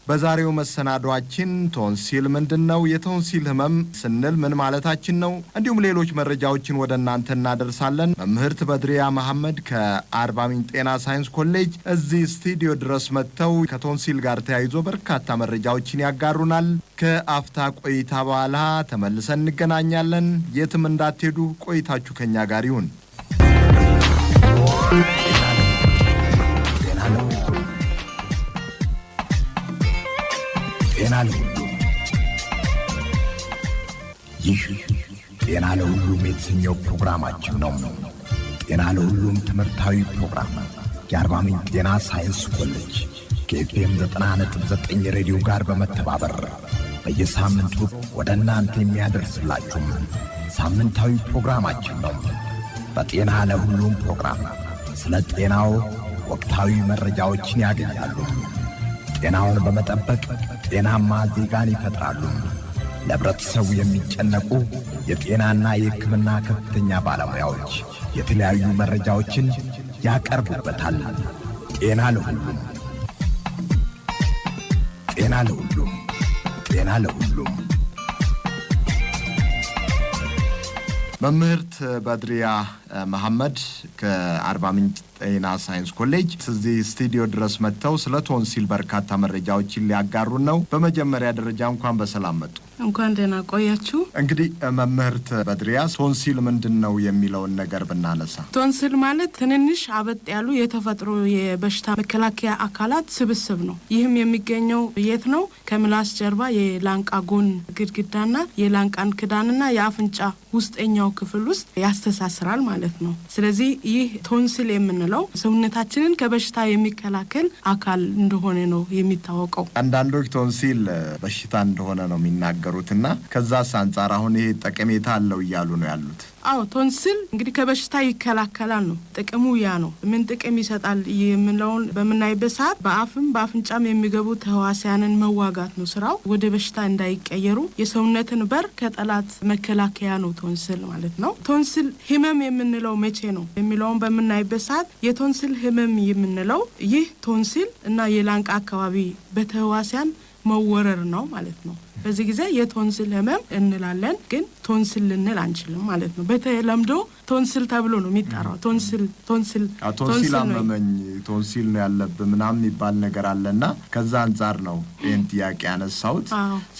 በዛሬው መሰናዷችን ቶንሲል ምንድን ነው? የቶንሲል ህመም ስንል ምን ማለታችን ነው? እንዲሁም ሌሎች መረጃዎችን ወደ እናንተ እናደርሳለን። መምህርት በድሪያ መሐመድ ከአርባ ምንጭ ጤና ሳይንስ ኮሌጅ እዚህ ስቱዲዮ ድረስ መጥተው ከቶንሲል ጋር ተያይዞ በርካታ መረጃዎችን ያጋሩናል። ከአፍታ ቆይታ በኋላ ተመልሰን እንገናኛለን። የትም እንዳትሄዱ፣ ቆይታችሁ ከኛ ጋር ይሁን። ጤና ለሁሉም። ይህ ጤና ለሁሉም የተሰኘው ፕሮግራማችን ነው። ጤና ለሁሉም ትምህርታዊ ፕሮግራም የአርባ ምንጭ ጤና ሳይንስ ኮሌጅ ከኤፍኤም 90.9 ሬዲዮ ጋር በመተባበር በየሳምንቱ ወደ እናንተ የሚያደርስላችሁ ሳምንታዊ ፕሮግራማችን ነው። በጤና ለሁሉም ፕሮግራም ስለ ጤናው ወቅታዊ መረጃዎችን ያገኛሉ። ጤናውን በመጠበቅ ጤናማ ዜጋን ይፈጥራሉ። ለህብረተሰቡ የሚጨነቁ የጤናና የሕክምና ከፍተኛ ባለሙያዎች የተለያዩ መረጃዎችን ያቀርቡበታል። ጤና ለሁሉም፣ ጤና ለሁሉም፣ ጤና ለሁሉም። መምህርት በድሪያ መሐመድ ከአርባ ምንጭ ጤና ሳይንስ ኮሌጅ እዚህ ስቱዲዮ ድረስ መጥተው ስለ ቶንሲል በርካታ መረጃዎችን ሊያጋሩን ነው። በመጀመሪያ ደረጃ እንኳን በሰላም መጡ። እንኳን ደህና ቆያችሁ። እንግዲህ መምህርት በድሪያ፣ ቶንሲል ምንድን ነው የሚለውን ነገር ብናነሳ። ቶንሲል ማለት ትንንሽ አበጥ ያሉ የተፈጥሮ የበሽታ መከላከያ አካላት ስብስብ ነው። ይህም የሚገኘው የት ነው? ከምላስ ጀርባ የላንቃ ጎን ግድግዳና የላንቃን ክዳንና የአፍንጫ ውስጠኛው ክፍል ውስጥ ያስተሳስራል ማለት ነው። ስለዚህ ይህ ቶንሲል የምንለው ሰውነታችንን ከበሽታ የሚከላከል አካል እንደሆነ ነው የሚታወቀው። አንዳንዶች ቶንሲል በሽታ እንደሆነ ነው የሚናገሩትና ከዛስ አንጻር አሁን ይሄ ጠቀሜታ አለው እያሉ ነው ያሉት። አዎ፣ ቶንሲል እንግዲህ ከበሽታ ይከላከላል ነው ጥቅሙ፣ ያ ነው። ምን ጥቅም ይሰጣል የምንለውን በምናይበት ሰዓት በአፍም በአፍንጫም የሚገቡ ተህዋሲያንን መዋጋት ነው ስራው። ወደ በሽታ እንዳይቀየሩ የሰውነትን በር ከጠላት መከላከያ ነው ቶንሲል ማለት ነው። ቶንሲል ህመም የምንለው መቼ ነው የሚለውን በምናይበት ሰዓት የቶንሲል ህመም የምንለው ይህ ቶንሲል እና የላንቃ አካባቢ በተህዋሲያን መወረር ነው ማለት ነው። በዚህ ጊዜ የቶንሲል ህመም እንላለን፣ ግን ቶንሲል ልንል አንችልም ማለት ነው። በተለምዶ ቶንሲል ተብሎ ነው የሚጠራው። ቶንሲል ቶንሲል ቶንሲል አመመኝ፣ ቶንሲል ነው ያለብህ ምናምን የሚባል ነገር አለና ከዛ አንጻር ነው ይህን ጥያቄ ያነሳሁት።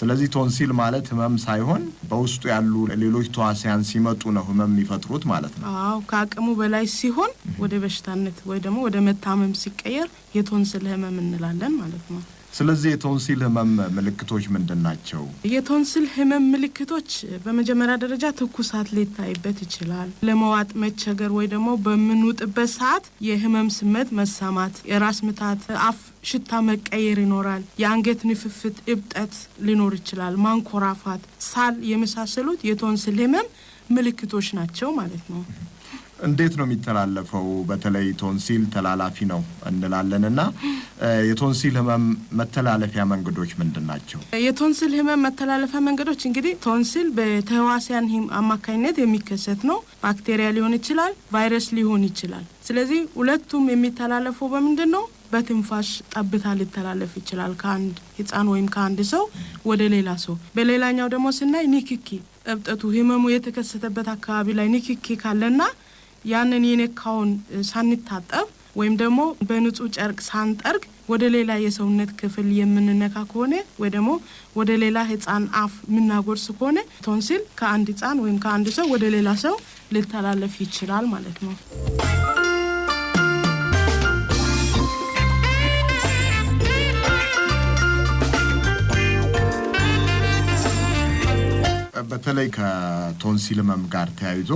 ስለዚህ ቶንሲል ማለት ህመም ሳይሆን በውስጡ ያሉ ሌሎች ተዋሲያን ሲመጡ ነው ህመም የሚፈጥሩት ማለት ነው። አዎ፣ ከአቅሙ በላይ ሲሆን ወደ በሽታነት ወይ ደግሞ ወደ መታመም ሲቀየር የቶንሲል ህመም እንላለን ማለት ነው። ስለዚህ የቶንሲል ህመም ምልክቶች ምንድን ናቸው? የቶንሲል ህመም ምልክቶች በመጀመሪያ ደረጃ ትኩሳት ሊታይበት ይችላል። ለመዋጥ መቸገር ወይ ደግሞ በምንውጥበት ሰዓት የህመም ስሜት መሰማት፣ የራስ ምታት፣ አፍ ሽታ መቀየር ይኖራል። የአንገት ንፍፍት፣ እብጠት ሊኖር ይችላል። ማንኮራፋት፣ ሳል የመሳሰሉት የቶንሲል ህመም ምልክቶች ናቸው ማለት ነው። እንዴት ነው የሚተላለፈው? በተለይ ቶንሲል ተላላፊ ነው እንላለን እና የቶንሲል ህመም መተላለፊያ መንገዶች ምንድን ናቸው? የቶንሲል ህመም መተላለፊያ መንገዶች እንግዲህ ቶንሲል በተህዋሲያን አማካኝነት የሚከሰት ነው። ባክቴሪያ ሊሆን ይችላል፣ ቫይረስ ሊሆን ይችላል። ስለዚህ ሁለቱም የሚተላለፈው በምንድን ነው? በትንፋሽ ጠብታ ሊተላለፍ ይችላል ከአንድ ህፃን ወይም ከአንድ ሰው ወደ ሌላ ሰው። በሌላኛው ደግሞ ስናይ ንክኪ፣ እብጠቱ ህመሙ የተከሰተበት አካባቢ ላይ ንክኪ ካለና ያንን የነካውን ሳንታጠብ ወይም ደግሞ በንጹህ ጨርቅ ሳንጠርግ ወደ ሌላ የሰውነት ክፍል የምንነካ ከሆነ ወይ ደግሞ ወደ ሌላ ህፃን አፍ የምናጎርስ ከሆነ ቶንሲል ከአንድ ህፃን ወይም ከአንድ ሰው ወደ ሌላ ሰው ሊተላለፍ ይችላል ማለት ነው። በተለይ ከቶንሲል ህመም ጋር ተያይዞ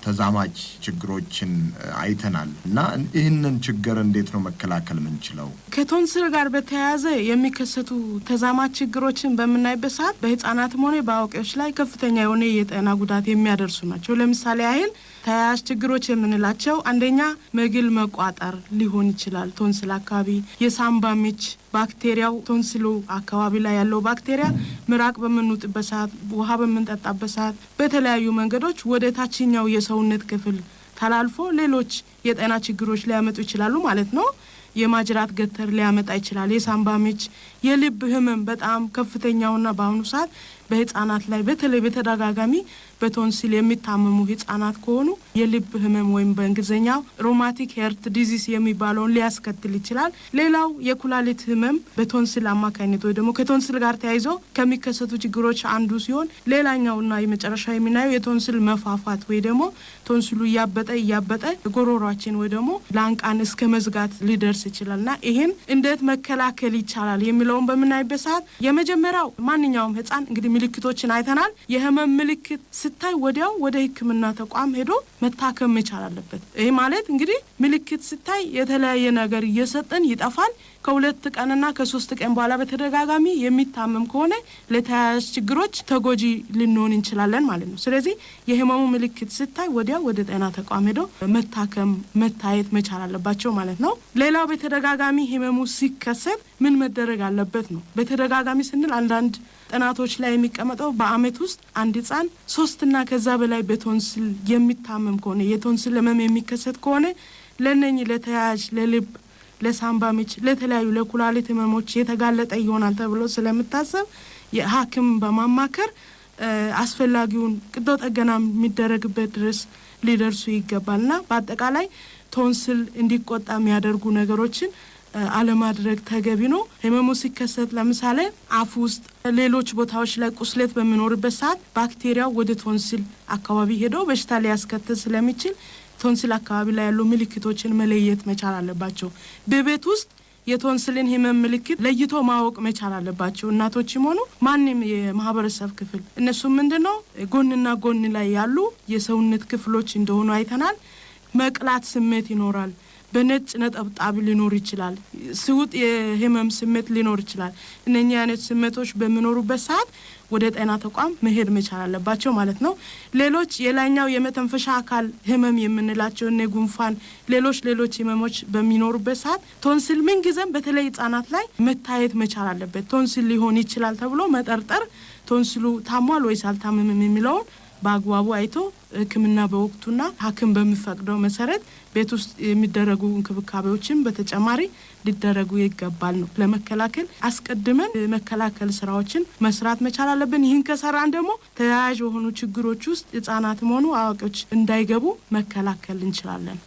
ተዛማጅ ችግሮችን አይተናል እና ይህንን ችግር እንዴት ነው መከላከል የምንችለው? ከቶንሲል ጋር በተያያዘ የሚከሰቱ ተዛማጅ ችግሮችን በምናይበት ሰዓት በህጻናትም ሆነ በአዋቂዎች ላይ ከፍተኛ የሆነ የጤና ጉዳት የሚያደርሱ ናቸው። ለምሳሌ ያህል ተያያዥ ችግሮች የምንላቸው አንደኛ መግል መቋጠር ሊሆን ይችላል። ቶንስል አካባቢ የሳምባ ምች ባክቴሪያው ቶንስሉ አካባቢ ላይ ያለው ባክቴሪያ ምራቅ በምንውጥበት ሰዓት፣ ውሃ በምንጠጣበት ሰዓት በተለያዩ መንገዶች ወደ ታችኛው የሰውነት ክፍል ተላልፎ ሌሎች የጤና ችግሮች ሊያመጡ ይችላሉ ማለት ነው። የማጅራት ገተር ሊያመጣ ይችላል። የሳምባ ምች፣ የልብ ህመም በጣም ከፍተኛውና በአሁኑ ሰዓት በህጻናት ላይ በተለይ በተደጋጋሚ በቶንሲል የሚታመሙ ህጻናት ከሆኑ የልብ ህመም ወይም በእንግሊዝኛው rheumatic heart disease የሚባለውን ሊያስከትል ይችላል። ሌላው የኩላሊት ህመም በቶንሲል አማካኝነት ወይ ደግሞ ከቶንሲል ጋር ተያይዞ ከሚከሰቱ ችግሮች አንዱ ሲሆን ሌላኛውና የመጨረሻ የምናየው የቶንሲል መፋፋት ወይ ደግሞ ቶንሲሉ እያበጠ እያበጠ ጎሮሯችን ወይ ደግሞ ላንቃን እስከ መዝጋት ሊደርስ ይችላል እና ይህን እንዴት መከላከል ይቻላል የሚለውን በምናይበት ሰዓት የመጀመሪያው ማንኛውም ህጻን እንግዲህ ምልክቶችን አይተናል። የህመም ምልክት ስታይ ወዲያው ወደ ሕክምና ተቋም ሄዶ መታከም መቻል አለበት። ይህ ማለት እንግዲህ ምልክት ስታይ የተለያየ ነገር እየሰጠን ይጠፋል። ከ2 ቀንና ከ3 ቀን በኋላ በተደጋጋሚ የሚታመም ከሆነ ለተያያዥ ችግሮች ተጎጂ ልንሆን እንችላለን ማለት ነው። ስለዚህ የህመሙ ምልክት ስታይ ወዲያው ወደ ጤና ተቋም ሄዶ መታከም መታየት መቻል አለባቸው ማለት ነው። ሌላው በተደጋጋሚ ህመሙ ሲከሰት ምን መደረግ አለበት ነው። በተደጋጋሚ ስንል አንዳንድ ጥናቶች ላይ የሚቀመጠው በአመት ውስጥ አንድ ህጻን 3 እና ከዛ በላይ በቶንስል የሚታመም ከሆነ የቶንስል ህመም የሚከሰት ከሆነ ለነኚህ ለተያያዥ ለልብ ለሳምባ ምች ለተለያዩ ለኩላሊት ህመሞች የተጋለጠ ይሆናል ተብሎ ስለምታሰብ የሐኪም በማማከር አስፈላጊውን ቀዶ ጥገና የሚደረግበት ድረስ ሊደርሱ ይገባልና በአጠቃላይ ቶንስል እንዲቆጣ የሚያደርጉ ነገሮችን አለማድረግ ተገቢ ነው። ህመሙ ሲከሰት ለምሳሌ አፍ ውስጥ ሌሎች ቦታዎች ላይ ቁስለት በሚኖርበት ሰዓት ባክቴሪያው ወደ ቶንስል አካባቢ ሄዶ በሽታ ሊያስከትል ስለሚችል ቶንስል አካባቢ ላይ ያሉ ምልክቶችን መለየት መቻል አለባቸው። በቤት ውስጥ የቶንስልን ህመም ምልክት ለይቶ ማወቅ መቻል አለባቸው እናቶችም ሆኑ ማንም የማህበረሰብ ክፍል። እነሱ ምንድነው ጎንና ጎን ላይ ያሉ የሰውነት ክፍሎች እንደሆኑ አይተናል። መቅላት ስሜት ይኖራል። በነጭ ነጠብጣብ ሊኖር ይችላል። ስውጥ የህመም ስሜት ሊኖር ይችላል። እነኛ አይነት ስሜቶች በሚኖሩበት ሰዓት ወደ ጤና ተቋም መሄድ መቻል አለባቸው ማለት ነው። ሌሎች የላይኛው የመተንፈሻ አካል ህመም የምንላቸው እነ ጉንፋን፣ ሌሎች ህመሞች በሚኖሩበት ሰዓት ቶንስል ምን ጊዜም በተለይ ህጻናት ላይ መታየት መቻል አለበት። ቶንስል ሊሆን ይችላል ተብሎ መጠርጠር ቶንስሉ ታሟል ወይስ አልታመመም የሚለውን በአግባቡ አይቶ ሕክምና በወቅቱና ሐኪም በሚፈቅደው መሰረት ቤት ውስጥ የሚደረጉ እንክብካቤዎችን በተጨማሪ ሊደረጉ ይገባል ነው። ለመከላከል አስቀድመን መከላከል ስራዎችን መስራት መቻል አለብን። ይህን ከሰራን ደግሞ ተያያዥ የሆኑ ችግሮች ውስጥ ህጻናትም ሆኑ አዋቂዎች እንዳይገቡ መከላከል እንችላለን።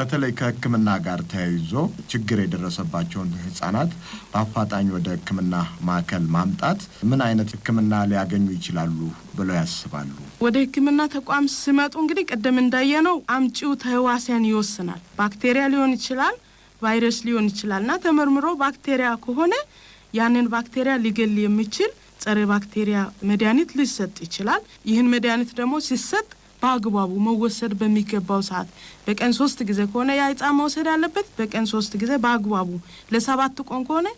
በተለይ ከህክምና ጋር ተያይዞ ችግር የደረሰባቸውን ህጻናት በአፋጣኝ ወደ ህክምና ማዕከል ማምጣት ምን አይነት ህክምና ሊያገኙ ይችላሉ ብለው ያስባሉ? ወደ ህክምና ተቋም ሲመጡ እንግዲህ ቅድም እንዳየነው አምጪው ተህዋሲያን ይወስናል። ባክቴሪያ ሊሆን ይችላል፣ ቫይረስ ሊሆን ይችላልና ተመርምሮ ባክቴሪያ ከሆነ ያንን ባክቴሪያ ሊገል የሚችል ጸረ ባክቴሪያ መድኃኒት ሊሰጥ ይችላል። ይህን መድኃኒት ደግሞ ሲሰጥ በአግባቡ መወሰድ በሚገባው ሰዓት በቀን 3 ጊዜ ከሆነ ያ ህጻን መውሰድ ያለበት በቀን 3 ጊዜ በአግባቡ ለ7 ቀን ከሆነ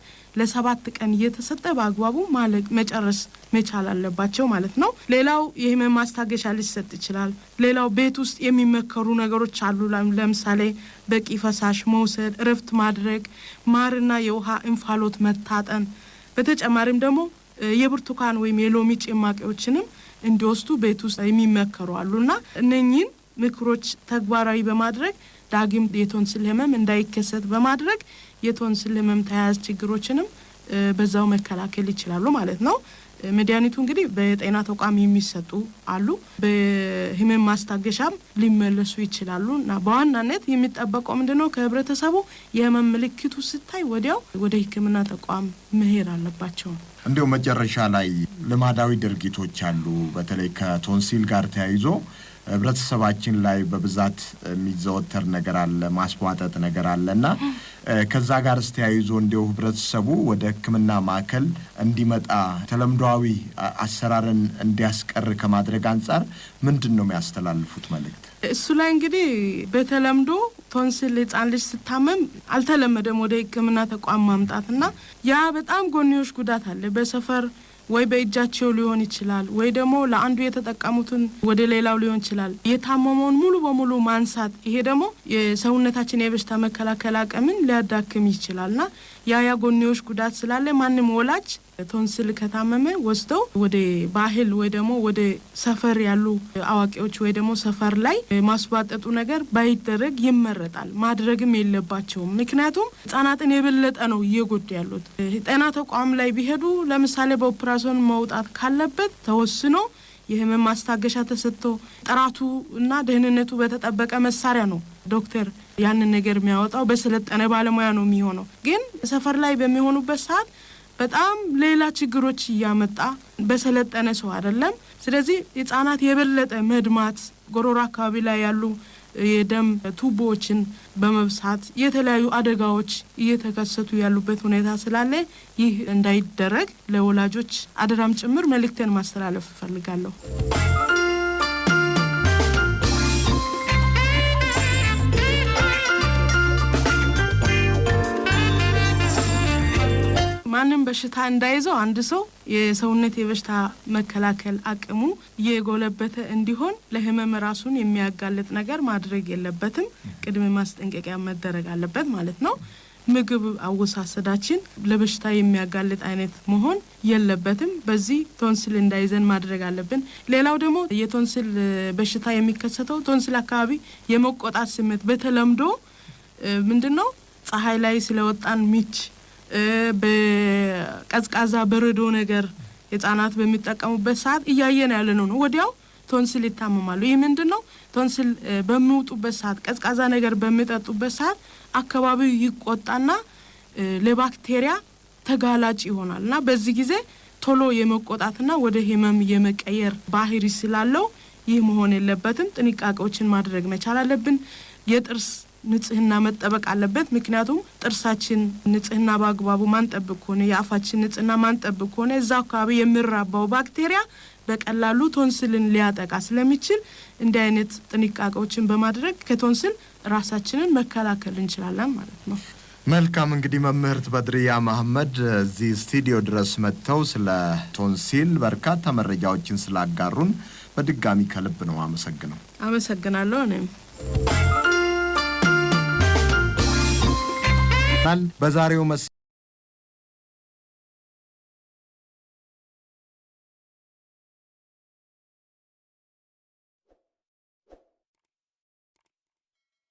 ለ7 ቀን እየተሰጠ በአግባቡ ማለቅ መጨረስ መቻል አለባቸው ማለት ነው። ሌላው የህመም ማስታገሻ ሊሰጥ ይችላል። ሌላው ቤት ውስጥ የሚመከሩ ነገሮች አሉ። ለምሳሌ በቂ ፈሳሽ መውሰድ፣ እረፍት ማድረግ፣ ማርና የውሃ እንፋሎት መታጠን፣ በተጨማሪም ደግሞ የብርቱካን ወይም የሎሚ ጭማቂዎችንም እንዲወስዱ ቤት ውስጥ የሚመከሩ አሉና እነኚህን ምክሮች ተግባራዊ በማድረግ ዳግም የቶንስል ህመም እንዳይከሰት በማድረግ የቶንስል ህመም ተያያዥ ችግሮችንም በዛው መከላከል ይችላሉ ማለት ነው። መድኃኒቱ እንግዲህ በጤና ተቋም የሚሰጡ አሉ፣ በህመም ማስታገሻም ሊመለሱ ይችላሉ እና በዋናነት የሚጠበቀው ምንድነው ከህብረተሰቡ የህመም ምልክቱ ሲታይ ወዲያው ወደ ህክምና ተቋም መሄድ አለባቸው። እንዲሁ መጨረሻ ላይ ልማዳዊ ድርጊቶች አሉ። በተለይ ከቶንሲል ጋር ተያይዞ ህብረተሰባችን ላይ በብዛት የሚዘወተር ነገር አለ፣ ማስቧጠጥ ነገር አለና ከዛ ጋር ተያይዞ እንዲሁ ህብረተሰቡ ወደ ሕክምና ማዕከል እንዲመጣ ተለምዷዊ አሰራርን እንዲያስቀር ከማድረግ አንጻር ምንድን ነው የሚያስተላልፉት መልእክት? እሱ ላይ እንግዲህ በተለምዶ ቶንስል ህጻን ልጅ ስታመም አልተለመደም ወደ ሕክምና ተቋም ማምጣትና ያ በጣም ጎንዮሽ ጉዳት አለ። በሰፈር ወይ በእጃቸው ሊሆን ይችላል፣ ወይ ደግሞ ለአንዱ የተጠቀሙትን ወደ ሌላው ሊሆን ይችላል። የታመመውን ሙሉ በሙሉ ማንሳት፣ ይሄ ደግሞ የሰውነታችን የበሽታ መከላከል አቅምን ሊያዳክም ይችላልና ያ ጎንዮሽ ጉዳት ስላለ ማንም ወላጅ ቶንስል ከታመመ ወስደው ወደ ባህል ወይ ደግሞ ወደ ሰፈር ያሉ አዋቂዎች ወይ ደግሞ ሰፈር ላይ ማስቧጠጡ ነገር ባይደረግ ይመረጣል። ማድረግም የለባቸውም። ምክንያቱም ህጻናትን የበለጠ ነው እየጎዱ ያሉት። ጤና ተቋም ላይ ቢሄዱ ለምሳሌ በኦፕራሲዮን መውጣት ካለበት ተወስኖ የህመም ማስታገሻ ተሰጥቶ ጥራቱ እና ደህንነቱ በተጠበቀ መሳሪያ ነው ዶክተር ያንን ነገር የሚያወጣው፣ በሰለጠነ ባለሙያ ነው የሚሆነው። ግን ሰፈር ላይ በሚሆኑበት ሰዓት በጣም ሌላ ችግሮች እያመጣ በሰለጠነ ሰው አይደለም። ስለዚህ ህጻናት የበለጠ መድማት፣ ጎሮሮ አካባቢ ላይ ያሉ የደም ቱቦዎችን በመብሳት የተለያዩ አደጋዎች እየተከሰቱ ያሉበት ሁኔታ ስላለ ይህ እንዳይደረግ ለወላጆች አደራም ጭምር መልእክቴን ማስተላለፍ እፈልጋለሁ። ማንም በሽታ እንዳይዘው አንድ ሰው የሰውነት የበሽታ መከላከል አቅሙ እየጎለበተ እንዲሆን ለህመም ራሱን የሚያጋልጥ ነገር ማድረግ የለበትም። ቅድመ ማስጠንቀቂያ መደረግ አለበት ማለት ነው። ምግብ አወሳሰዳችን ለበሽታ የሚያጋልጥ አይነት መሆን የለበትም። በዚህ ቶንስል እንዳይዘን ማድረግ አለብን። ሌላው ደግሞ የቶንስል በሽታ የሚከሰተው ቶንስል አካባቢ የመቆጣት ስሜት በተለምዶ ምንድን ነው ፀሐይ ላይ ስለወጣን ምች፣ በቀዝቃዛ በረዶ ነገር ህጻናት በሚጠቀሙበት ሰዓት እያየን ያለ ነው። ወዲያው ቶንስል ይታመማሉ። ይህ ምንድን ነው? ቶንስል በሚውጡበት ሰዓት፣ ቀዝቃዛ ነገር በሚጠጡበት ሰዓት አካባቢው ይቆጣና ለባክቴሪያ ተጋላጭ ይሆናል እና በዚህ ጊዜ ቶሎ የመቆጣትና ወደ ህመም የመቀየር ባህሪ ስላለው ይህ መሆን የለበትም። ጥንቃቄዎችን ማድረግ መቻል አለብን። የጥርስ ንጽህና መጠበቅ አለበት። ምክንያቱም ጥርሳችን ንጽህና በአግባቡ ማንጠብቅ ከሆነ፣ የአፋችን ንጽህና ማንጠብቅ ከሆነ እዛ አካባቢ የሚራባው ባክቴሪያ በቀላሉ ቶንስልን ሊያጠቃ ስለሚችል እንዲህ አይነት ጥንቃቄዎችን በማድረግ ከቶንስል ራሳችንን መከላከል እንችላለን ማለት ነው። መልካም፣ እንግዲህ መምህርት በድርያ መሐመድ እዚህ ስቱዲዮ ድረስ መጥተው ስለ ቶንሲል በርካታ መረጃዎችን ስላጋሩን በድጋሚ ከልብ ነው አመሰግነው። አመሰግናለሁ እኔም። በዛሬው